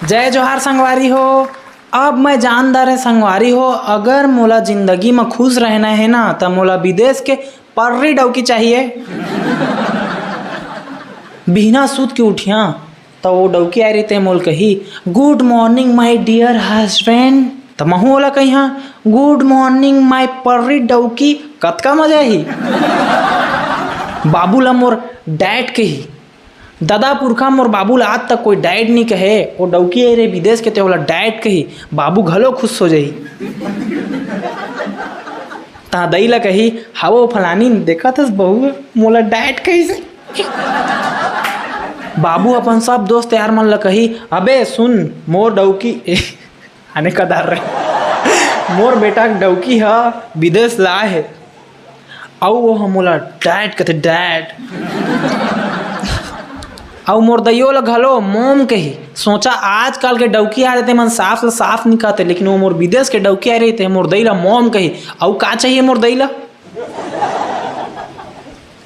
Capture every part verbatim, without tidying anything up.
जय जोहार संगवारी हो। अब मैं जान डारे संगवारी हो, अगर मोला जिंदगी म खुश रहना हे ना, त मोला विदेश के पर्री डौकी चाहिए। बिहना सूत के उठिया, त वो डौकी आए रहिते, मोल कही, "Good morning, my dear husband।" त महू ओला कहिया, "Good morning, my पर्री डौकी।" कतका मजा ही। बाबू ला मोर डैड कही। ददा पुरखा मोर बाबू ला आज तक कोई डैड नी कहे। वो डौकी आए रे विदेश के, ते ओला डैड कही, बाबू घलो खुश हो जाही। ता दई ला कही, "हवो फलानी, देखत हस बहू, मोला डैड कहिसे।" बाबू अपन सब दोस्त यार मन ला कही, "अबे सुन, मोर डौकी," ए, आने कदार रे, "मोर बेटा के डौकी ह विदेश ला हे, अउ वो ह मोला डैड कथे, डैड।" अउ मोर दइयो ला घलो मॉम कही। सोचा, आजकल के डौकी आ रहिते मन सास ला सास नी कहते, लेकिन वो मोर विदेश के डौकी आ रहिते, मोर दई ला मॉम कही। अउ का चाहिए मोर दई ला?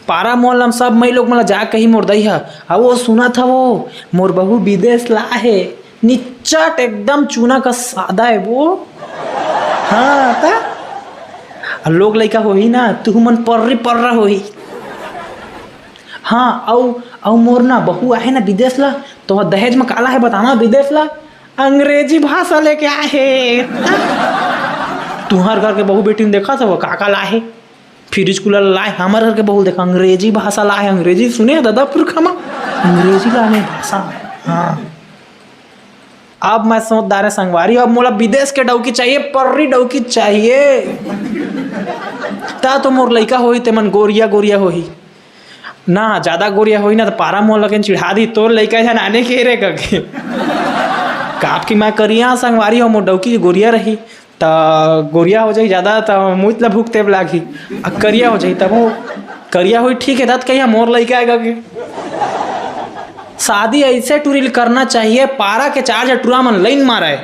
पारा मोहल्ला म सब मई लोग मन ला जा कही मोर दई ह, "अउ वो सुनत हवो, मोर बहू विदेश ला हे, निच्चट एकदम चूना का सादा हे वो।" हाँ, त अउ लोग लइका होही ना, तुहू मन पर्री पर्रा होही। हाँ, अउ, अउ मोर ना बहू आहे ना विदेश ला, तो दहेज म काला है बताना विदेश ला, अंग्रेजी भाषा लेके आए हे। तुहर घर के बहू बेटी ने देखा था वो का का लाए हे? फ्रिज कूलर लाए, हमर घर के बहू देखा अंग्रेजी भाषा लाए हे। अंग्रेजी सुने हे ददा पुरखा मा? अंग्रेजी लाने भाषा। हाँ। अब मैं सोच डारे संगवारी, अब मोला विदेश के डौकी चाहिए, पर्री डौकी चाहिए। ता तो मोर लइका होही, ते मन गोरिया गोरिया होही। ना, ज्यादा गोरिया होही ना, त पारा मोहल्ला के चिढ़ा दी, "तोर लइका झन आने के रे," कहिके। काप की मैं करिया संगवारी हो, मोर डौकी गोरिया रही, त गोरिया हो जाही ज्यादा, त मुइत ला भुगते लागही। आ करिया हो जाही, तब वो करिया होही, ठीक है, दत कहिया मोर लइका आएगा के। शादी ऐसे टूरी ल करना चाहिए, पारा के चार झन टूरा मन लाइन मारे।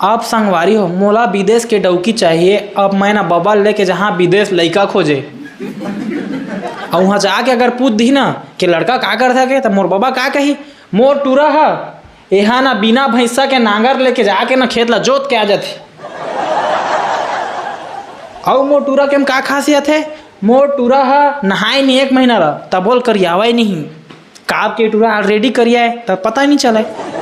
अब संगवारी हो, मोला विदेश के डौकी चाहिए। अब मैं ना बबा लेके जहाँ विदेश लइका खोजे, अउ वहाँ जाके अगर पूछ दी ना कि लड़का का करथे के, त मोर बबा का कही, "मोर टूरा ह एहा ना बिना भैंसा के नांगर लेके जाके ना खेत ला जोत के आ जाथे।" अउ मोर टूरा के म का खासियत हे? मोर टूरा ह नहाए नी एक महीना ला, तभो ले करियावय नहीं। काब के टूरा already करिया हे, त पता नहीं चले।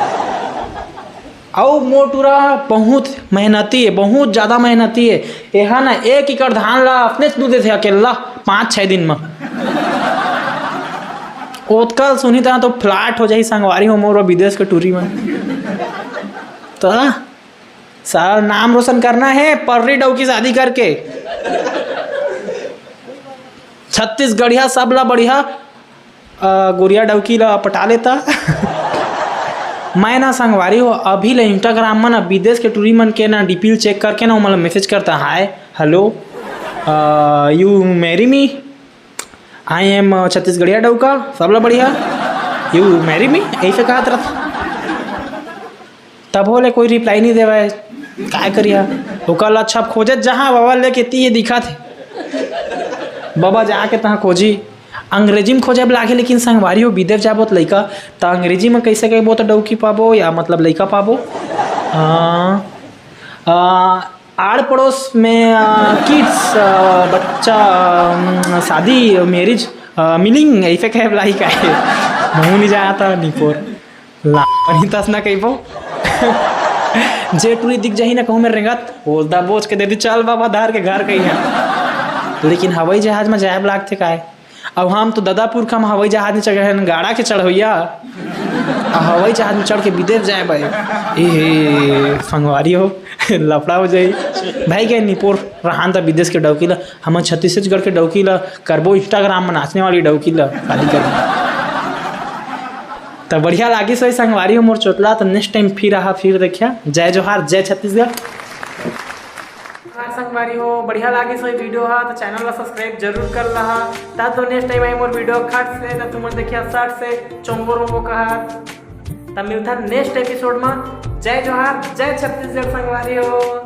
अउ मोर टूरा बहुत मेहनती हे, बहुत ज्यादा मेहनती हे। एहा ना एक एकड़ धान ला अपनेच लू देथे अकेल्ला पाँच छह दिन म। ओतका सुनही त तो flat हो जाही संगवारी हो मोर विदेश के टूरी मन। त साला नाम रोशन करना हे पर्री डौकी शादी करके। छत्तीसगढ़िया सबला बढ़िया, अ, गोरिया डौकी ला पटा लेता। मैं ना संगवारी हो, अभी ले Instagram में ना विदेश के टूरी मन के ना डीपी ल check करके ना ओमन ला message करता, "Hi, hello, uh, you marry me? I am छत्तीसगढ़िया डौका, सबला बढ़िया। You marry me?" ऐसे कहत रहता। तभो ले कोई reply नहीं देवय, काय करिया? ओकर ला अच्छा खोजत जहाँ बाबा लेके ती ये दिखत हे। बाबा जाके तहाँ खोजी, अंग्रेजी में खोजे लागही, लेकिन संगवारी हो विदेश जाबो त लइका, त अंग्रेजी में कैसे कहबो त डौकी पाबो या मतलब लइका पाबो? हाँ, आ, आड़ पड़ोस में, आ, kids, आ, बच्चा, अम, शादी, marriage, आ, मिलिंग, ऐसे कहे ला ही का हे? मुँह नहीं जाता, निपोर। ला, नहीं तस ना कहिबो। जे टूरी दिख जाही ना कहूँ में रेंगत, बोलता बोझ के दे दी, "चल बाबा, धार के घर कहीं है।" लेकिन हवाई जहाज में जाए लागथे काय? अब हम तो ददा पुरखा में हवाई जहाज में चढ़े हन, गाड़ा के चढ़वैया, आ हवाई जहाज में चढ़ के विदेश जाए भाई। ए हे, संगवारी हो, लफड़ा हो जाई। भाई के निपोर रहान त विदेश के डौकी ला, हमर छत्तीसगढ़ के डौकी ला करबो, Instagram में नाचने वाली डौकी ला शादी करबो। त बढ़िया लागिस होही संगवारी हो मोर चोतला, त next time फिर आहा, फिर देखिया। जय जोहार, जय छत्तीसगढ़। हाँ संगवारी हो, बढ़िया लागिस होही video हा, त channel ला subscribe जरूर कर लहा। ता तो next time आई मोर video खट से, त तुमन देखिया सट से चोंगो रोंगो कहा। त मिलथन next episode में। जय जोहार, जय छत्तीसगढ़ संगवारी हो।